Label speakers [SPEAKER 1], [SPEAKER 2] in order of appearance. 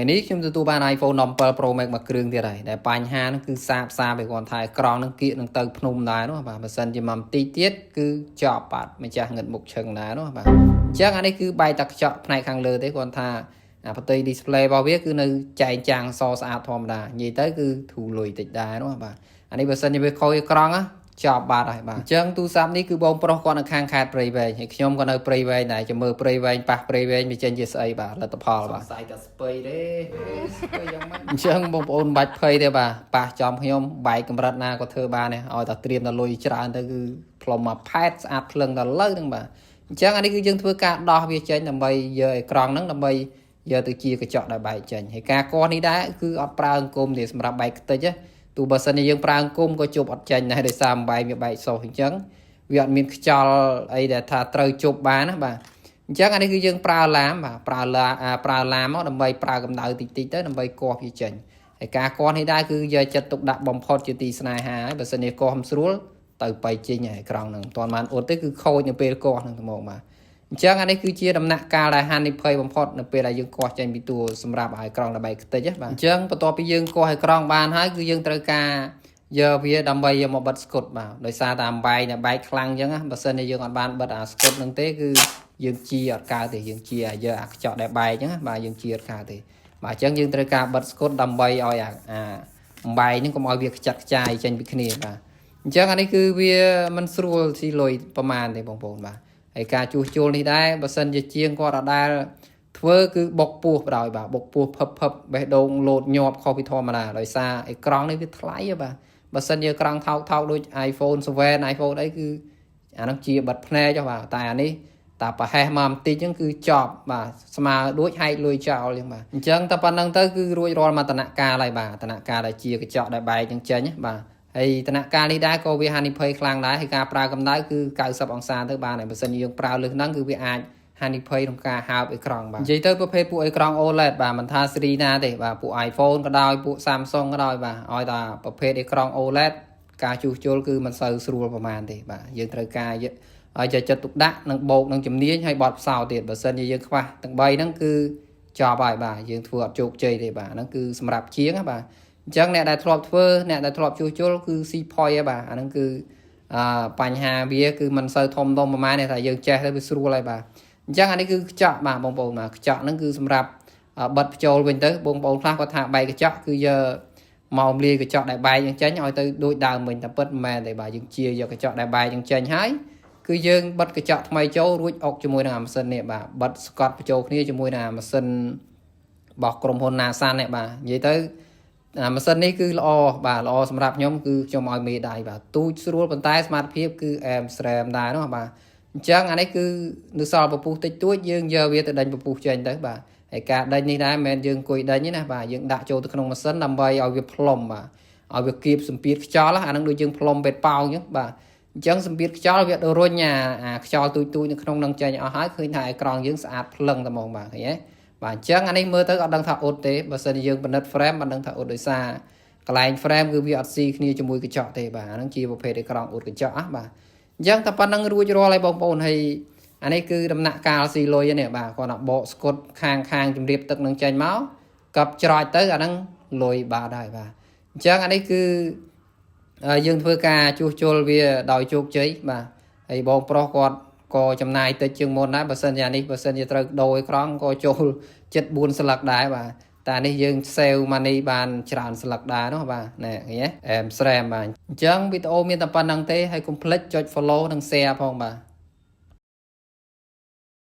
[SPEAKER 1] ថ្ងៃនេះខ្ញុំទទួលបាន iPhone 17 Pro Max មួយគ្រឿងទៀតហើយដែលបញ្ហាហ្នឹងគឺសាបសាបឯគាត់ថាអេក្រង់ហ្នឹងគៀកនឹងទៅភ្នំដែរនោះបាទបើសិនជាមកបន្តិចទៀតគឺចប់បាទម្ចាស់ងឹតមុខឈឹងដែរនោះបាទអញ្ចឹងអានេះគឺបែកតែខ្ចក់ផ្នែកខាងលើទេគាត់ថាអាផ្ទៃ display របស់វាគឺនៅចែងចាំងសស្អាតធម្មតានិយាយទៅគឺធូរលុយតិចដែរនោះបាទអានេះបើសិនជាវាខូចអេក្រង់ណាចប់បាត់ហើយបាទអញ្ចឹងទូរស័ព្ទនេះគឺបងប្រុសគាត់នៅខាងខេត្តព្រៃវែងហើយខ្ញុំក៏នៅព្រៃវែងដែរចាំមើលព្រៃវែងប៉ះព្រៃវែងវាចេញជាស្អីបាទលទ្ធផលបាទស្អីតែស្ពៃទេស្ពៃយ៉ាងម៉េចអញ្ចឹងបងប្អូនមិនបាច់ភ័យទេបាទប៉ះចំខ្ញុំបែកកម្រិតណាក៏ធ្វើបានដែរឲ្យតែត្រៀមតែលុយច្រើនទៅគឺផ្លុំមកផែតស្អាតភ្លឹងដល់លើហ្នឹងបាទអញ្ចឹងអានេះគឺយើងធ្វើការដោះវាចេញដើម្បីយកអេក្រង់ហ្នឹងដើម្បីយកទៅជាកញ្ចក់ដែលបែកចេញហើយការកោះនេះដែរគឺអត់ប្រើអង្គមទេសម្រាប់បែកខ្ទេចណាទោះបើសិនជាយើងប្រើអង្គមក៏ជប់អត់ចេញដែរដោយសារអំបែងវាបែកសុសអញ្ចឹងវាអត់មានខ្យល់អីដែលថាត្រូវជប់បានណាបាទអញ្ចឹងអានេះគឺយើងប្រើឡាមបាទប្រើឡាប្រើឡាមមកដើម្បីប្រើកម្ដៅតិចតិចទៅដើម្បីកោះវាចេញហើយការកោះនេះដែរគឺយកចិត្តទុកដាក់បំផុតជាទីស្នេហាហើយបើសិនជាកោះមិនស្រួលទៅបៃចេញហើយក្រង់ហ្នឹងមិនទាន់បានអ៊ុតទេគឺខូចនៅពេលកោះហ្នឹងត្មងបាទអញ្ចឹងអានេះគឺជាដំណាក់កាលដែលហានិភ័យបំផុតនៅពេលដែលយើងកោះចេញពីតួសម្រាប់ឲ្យក្រង់ដែលបែកខ្ទេចបាទអញ្ចឹងបន្ទាប់ពីយើងកោះឲ្យក្រង់បានហើយគឺយើងត្រូវការយកវាដើម្បីយកមកបិទស្កុតបាទដោយសារតែអំបែងដែលបែកខ្លាំងអញ្ចឹងណាបើសិនជាយើងអត់បានបិទអាស្កុតហ្នឹងទេគឺយើងជាអត់កើតទេយើងជាយកអាខ្ចក់ដែលបែកអញ្ចឹងបាទយើងជាអត់កើតទេបាទអញ្ចឹងយើងត្រូវការបិទស្កុតដើម្បីឲ្យអាអាអំបែងហ្នឹងកុំឲ្យវាខ្ចាត់ខ្ចាយចេញពីគ្នាបាទអញ្ចឹងអានេះគឺវាមិនស្រួលស៊ីលុយប្រមាណទេបងប្អូនបាទហើយការជួសជុលនេះដែរបើសិនជាជាងគាត់អត់ដែលធ្វើគឺបុកពោះបដ ாய் បាទបុកពោះភឹបភឹបបេះដូងលោតញាប់ខុសពីធម្មតាដោយសារអេក្រង់នេះវាថ្លៃបាទបើសិនជាក្រង់ថោកថោកដូច iPhone 7 iPhone អីគឺអាហ្នឹងជាបិទភ្នែកចុះបាទតែអានេះតាប្រហែសមកបន្តិចហ្នឹងគឺចប់បាទស្មើដូចហែកលុយចោលអញ្ចឹងបាទអញ្ចឹងតែប៉ុណ្្នឹងទៅគឺរួចរាល់មកតនកាលហើយបាទតនកាលដែលជាកញ្ចក់ដែលបែកចឹងចេញបាទហើយតនកាលនេះដែរក៏វាហានិភ័យខ្លាំងដែរហើយការប្រើកម្ដៅគឺ90អង្សាទៅបានហើយបើសិនជាយើងប្រើលើសហ្នឹងគឺវាអាចហានិភ័យក្នុងការហើបអេក្រង់បាទនិយាយទៅប្រភេទពួកអេក្រង់ OLED បាទមិនថាស៊េរីណាទេបាទពួក iPhone ក៏ដោយពួក Samsung ក៏ដោយបាទឲ្យតែប្រភេទអេក្រង់ OLED ការជួសជុលគឺមិនសូវស្រួលប្រហែលទេបាទយើងត្រូវការឲ្យយកចិត្តទុកដាក់និងបូកនឹងជំនាញហើយបត់ផ្សោទៀតបើសិនជាយើងខ្វះទាំង3ហ្នឹងគឺចប់ហើយបាទយើងធ្វើអត់ជោគជ័យទេបាទហ្នឹងគឺសម្រាប់ជាងណាបាទអញ្ចឹងអ្នកដែលធ្លាប់ធ្វើអ្នកដែលធ្លាប់ជួសជុលគឺស៊ីផុយបាទអាហ្នឹងគឺអឺបញ្ហាវាគឺមិនសូវធំដុំប្រហែលទេថាយើងចេះទៅវាស្រួលហើយបាទអញ្ចឹងអានេះគឺខ្ចក់បាទបងប្អូនបាទខ្ចក់ហ្នឹងគឺសម្រាប់បិទបញ្ចូលវិញទៅបងប្អូនខ្លះគាត់ថាបែកកញ្ចក់គឺយកមកលាយកញ្ចក់ដែលបែកអញ្ចឹងឲ្យទៅដូចដើមវិញតែពិតមិនមែនទេបាទយើងជាយកកញ្ចក់ដែលបែកអញ្ចឹងហើយគឺយើងបិទកញ្ចក់ថ្មីចូលរួចអុកជាមួយនឹងអាម៉ាស៊ីននេះបាទបិទស្កតបញ្ចូលគ្នាជាមួយនឹងអាម៉ាស៊ីនរបស់ក្រុមហ៊ុន NASA នេះបាទនិយាយទៅអាម៉ាស៊ីននេះគឺល្អបាទល្អសម្រាប់ខ្ញុំគឺខ្ញុំឲ្យមេដៃបាទទូចស្រួលប៉ុន្តែសមត្ថភាពគឺអែមស្រែមដែរនោះបាទអញ្ចឹងអានេះគឺនៅសល់ពពុះតិចតួចយើងយកវាទៅដេញពពុះចេញទៅបាទហើយការដេញនេះដែរមិនមែនយើងអង្គុយដេញទេណាបាទយើងដាក់ចូលទៅក្នុងម៉ាស៊ីនដើម្បីឲ្យវាផ្លុំបាទឲ្យវាគៀបសម្ពាធខ្យល់អានឹងដូចយើងផ្លុំពេទ្យប៉ោងអញ្ចឹងបាទអញ្ចឹងសម្ពាធខ្យល់វារុញអាអាខ្យល់ទូចទូចនៅក្នុងនឹងចេញអស់ហើយឃើញថាអេក្រង់យើងស្អាតភ្លឹងតែហ្មងបាទឃើញទេបាទអញ្ចឹងអានេះមើលទៅអត់ដឹងថាអ៊ុតទេបើសិនជាយើងពិនិត្យ frame មិនដឹងថាអ៊ុតដោយសារកន្លែង frame គឺវាអត់ស៊ីគ្នាជាមួយកញ្ចក់ទេបាទអាហ្នឹងជាប្រភេទអេក្រង់អ៊ុតកញ្ចក់ណាបាទអញ្ចឹងតែប៉ុណ្្នឹងរួចរាល់ហើយបងប្អូនហើយអានេះគឺដំណាក់កាលស៊ីលុយនេះបាទគាត់ថាបកស្កុតខាងខាងជំរាបទឹកនឹងចេញមកកັບច្រចទៅអាហ្នឹងលុយបាទហើយបាទអញ្ចឹងអានេះគឺយើងធ្វើការជួសជុលវាដោយជោគជ័យបាទហើយបងប្រុសគាត់ក៏ចំណាយតិចជាងមុនដែរបើសិនជានេះបើសិនជាត្រូវដូរអេក្រង់ក៏ចូលចិត្ត4ស្លឹកដែរបាទតែនេះយើង save money បានច្រើនស្លឹកដែរនោះបាទណែឃើញទេអែមស្រែមបាទអញ្ចឹងវីដេអូមានតែប៉ុណ្្នឹងទេហើយកុំភ្លេចចុច follow និង share ផងបាទ។